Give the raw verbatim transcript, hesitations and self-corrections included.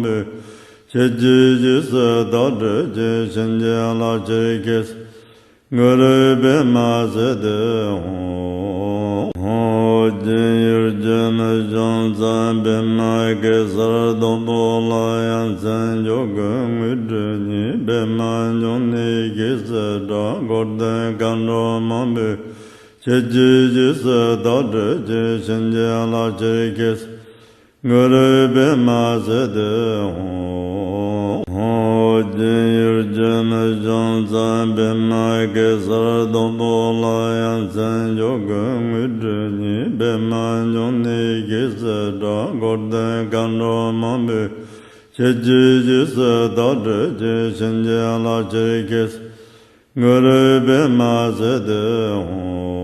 མོས། ཁྱེད་ཀྱིས་རྗེས་སུ་བདག་སྒྲུབ་ཀྱིས། བྱིན་གྱིས་བརླབ་ཕྱིར་ཁྱེད། གུ་རུ་པདྨ་སིདྡྷི་ཧཱུྃ། ཧཱུྃ། རྒྱུན་ཡོད་རྒྱུ་མི་འབྱུང་རྩལ་པདྨ་གེ་སར། སྡོང་པོ་ལ་ཡང་མཚན་འཇོག་གི། དངོས་གྲུབ་བརྙེས་པདྨ་འབྱུང་གནས་ཀྱི་སྲིད་དགྲ། འཁོར་འདས་མཁའ་འགྲོ་མང་པོས། ཁྱེད་ཀྱིས་རྗེས་སུ་བདག་སྒྲུབ་ཀྱིས། བྱིན་གྱིས་བརླབ་ཕྱིར་ཁྱེད། གུ་རུ་པདྨ་སིདྡྷི་ཧཱུྃ། ཧཱུྃ། རྒྱུན་ཡོད་རྒྱུ་མི་འབྱུང་རྩལ་པདྨ་གེ་སར། སྡོང་པོ་ལ་ཡང་མཚན་འཇོག་གི། དངོས་གྲུབ་བརྙེས་པདྨ་འབྱུང་གནས་ཀྱི་སྲིད་དགྲ། འཁོར་འདས་མཁའ་འགྲོ་མང་པོས། ཁྱེད་ཀྱིས་རྗེས་སུ་བདག་སྒྲུབ་ཀྱིས། བྱིན་གྱིས་བརླབ་ཕྱིར་ཁྱེད། གུ་རུ་པདྨ་སིདྡྷི་ཧཱུྃ།